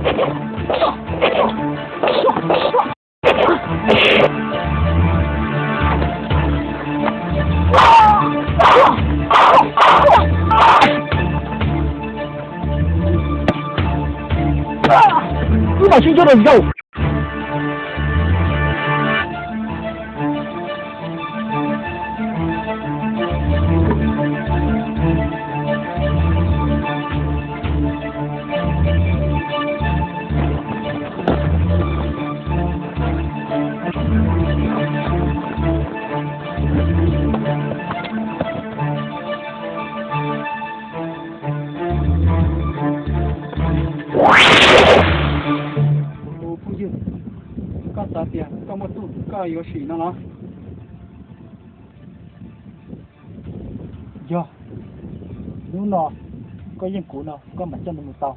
Wb mam sib ntsuab rau zaum. Tus phooj ywg, koj xav tias koj muaj txuj koj yuav sim no los? Yog, hnub no koj yeej kuv no koj mam coj nws mus tau.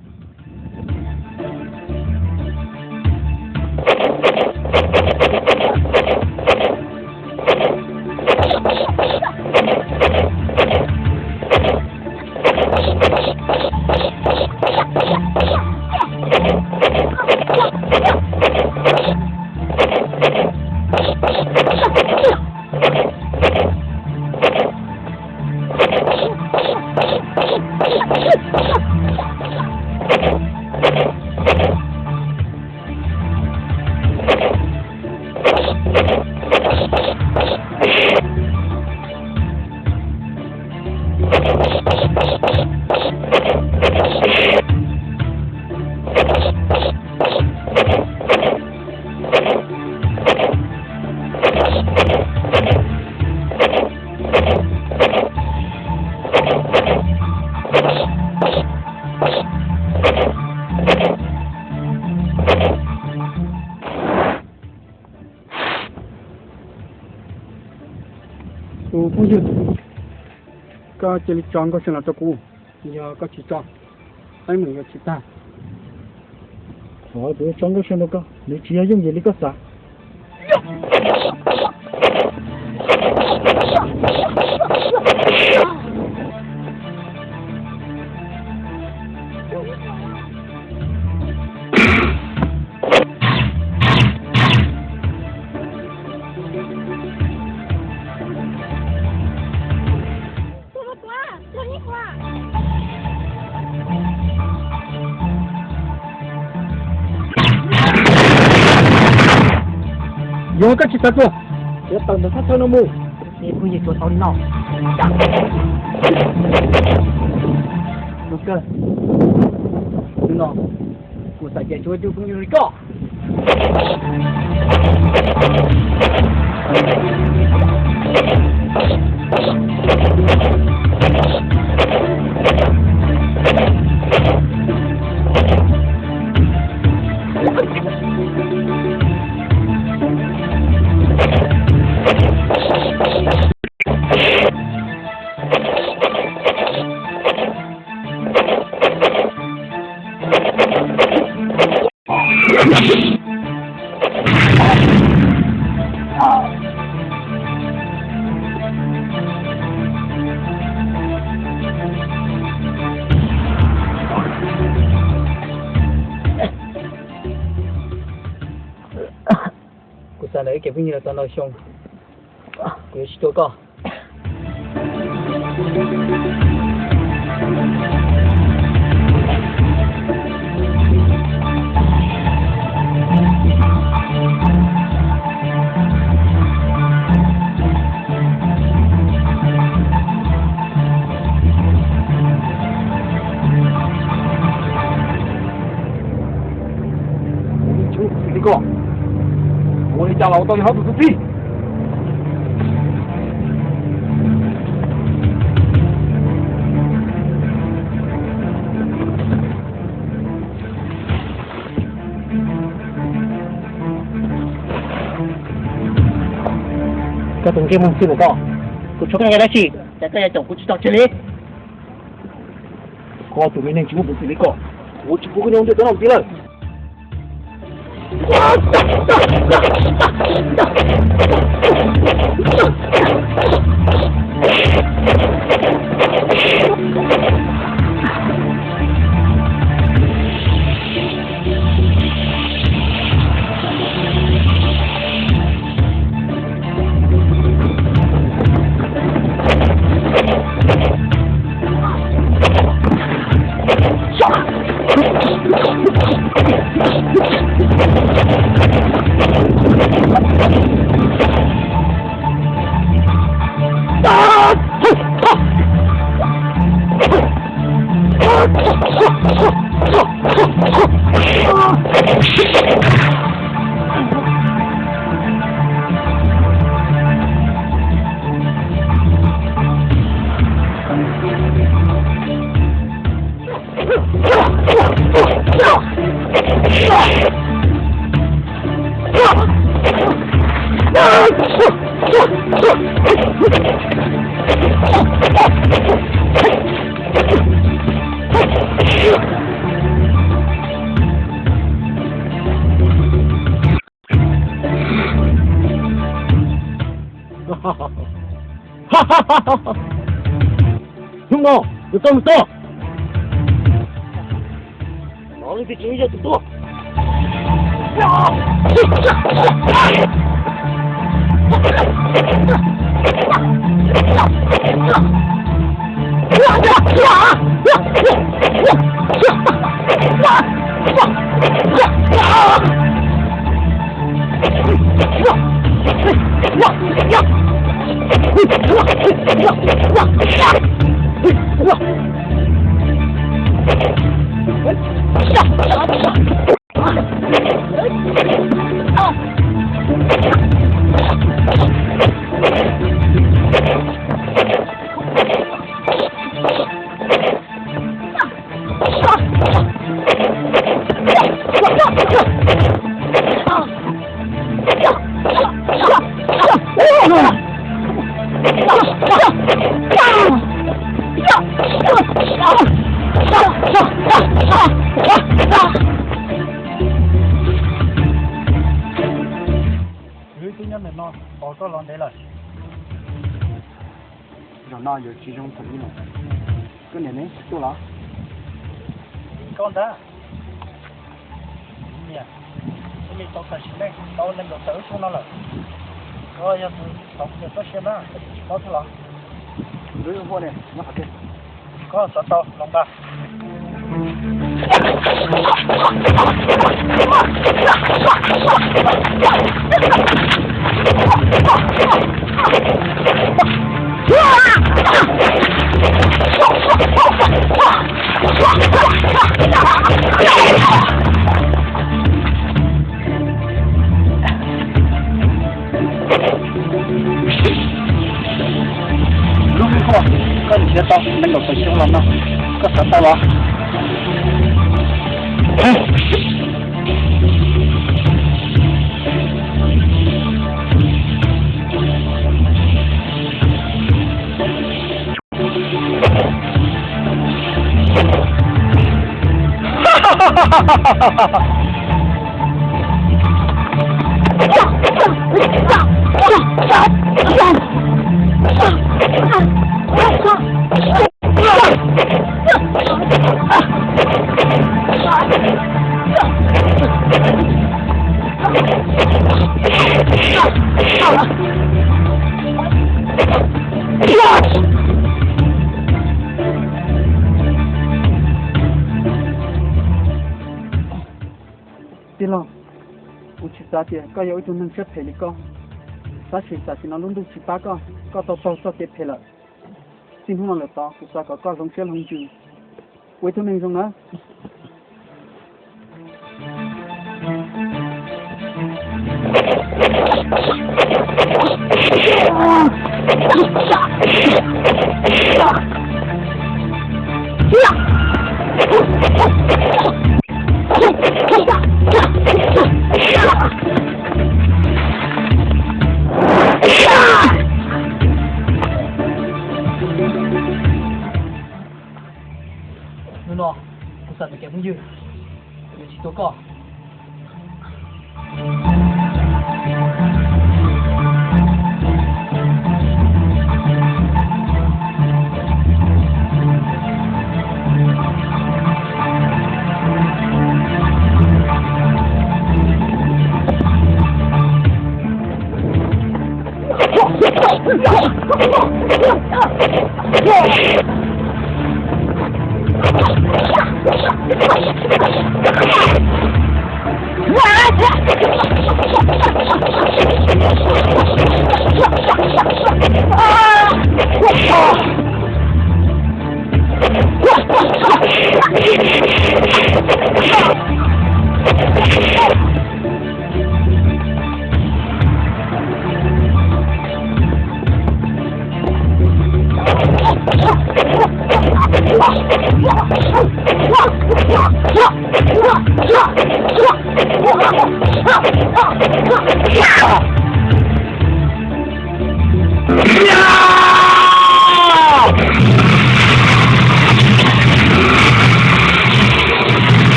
Tus phooj ywg, koj cia li tso Nkauj Seej los rau kuv, yog koj tsis tso, teeb meem yuav tsis tag. Qhov kuv yuav tso Nkauj Seej rau koj, nws tsis yog yooj yim li koj xav. Yog koj tsis xav tuag, yuav tawm ntawm thaj chaw no mus. Phooj ywg, tsuav tau li no. Tus kawg, tus no, kuv xav tias tsuav ib tug phooj ywg li koj. Kuv xav ntawm ib kev phooj ywg los tau ntau xyoo, kuv yuav tsis tua koj. Tsis ua kuv txiv li koj, ua li cas los ua tau yog ob tug tub txib. Koj tus ntsej muag ntxhw koj, kuv tshua koj nqa dab tsi, cas koj yuav caum kuv tsis tso tseg li? Koj tus me neeg tsis muaj peev xwm li koj, kuv tsis pub koj nyob ntiaj teb no ntxiv lawm. Hnub no, tus tau mus tau. Hnov leej twg tsis yog tus tuaj. Wb twb nyob ntawm no tos koj los ntev lawm. Zaum no yuav tsis zoo thaum ub lawm. Koj niam neb tsis tuaj los? Koj ntag. Niam, wb li tau tag sim neej tau nees nkaum tawm lub xyoo no lawm. Koj yog tus tau kuv niam txoj sia na, tsis paub thiab los? Wb hu nyob qhov twg? Koj xav tau los nqa. Lub hwj huam koj nrhiav tau nees nkaum tawm xyoo los no, koj xav tau los? Tij laug, kuv tsis xav tias koj yog ib tug neeg siab phem li koj. Tab sis tam sim no lub ntuj tsis pab koj, koj tau taug txoj kev phem lawm. Txij hnub no lawm tod kuv xav kom koj hloov siab hloov ntsws, ua ib tug neeg zoo nawb. Hnub no kuv xam ntawm kev phooj ywg, kuv yuav tsis tua koj.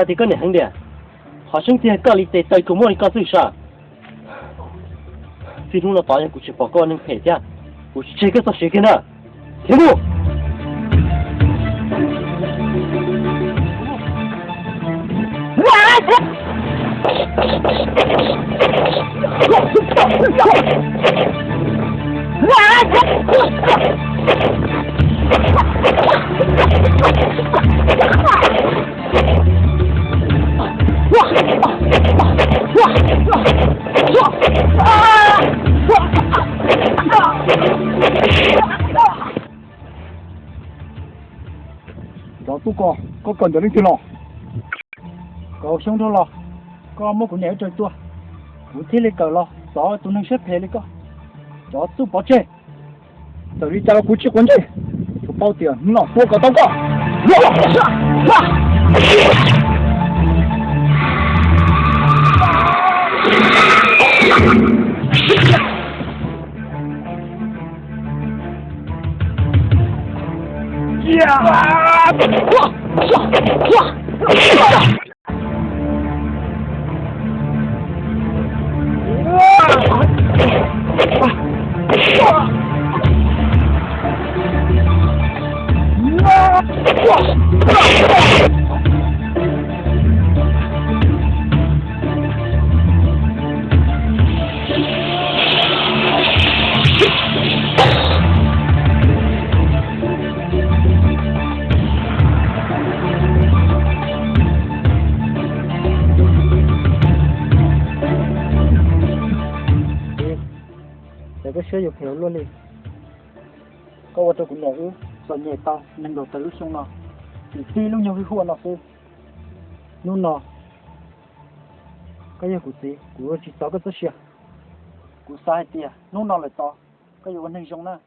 Tias koj niam heev tiag, qhov tseeb tiag koj li tes taw tsuas muaj li koj xwb sav. Txij hnub no tod yog kuv tsis pom koj ua neeg phem thiab, kuv tsis tseg koj txoj sia kiag na. Khiav mus! Cov tub ko, koj kawm ntawm leej twg los? Kaum xyoo dhau los, koj muab kuv niam wb raws tua, kuv thiaj li kawm los txov tus neeg siab phem li koj. Cov tub pov tseg, txawm li cas los kuv tsis quav ntsej, kuv paub tias hnub no kuv yuav kom tau koj. Ces koj siab yuav phem ua luaj li. Koj ua rau kuv niam wb txom nyem tau nees nkaum tawm lub xyoo no, txij lub nyuag hwj huam no xwb. Hnub no koj yog kuv txiv, kuv yuav tsis txov koj txoj sia. Kuv xav hais tias hnub no lawm tod koj yuav ua neeg zoo na.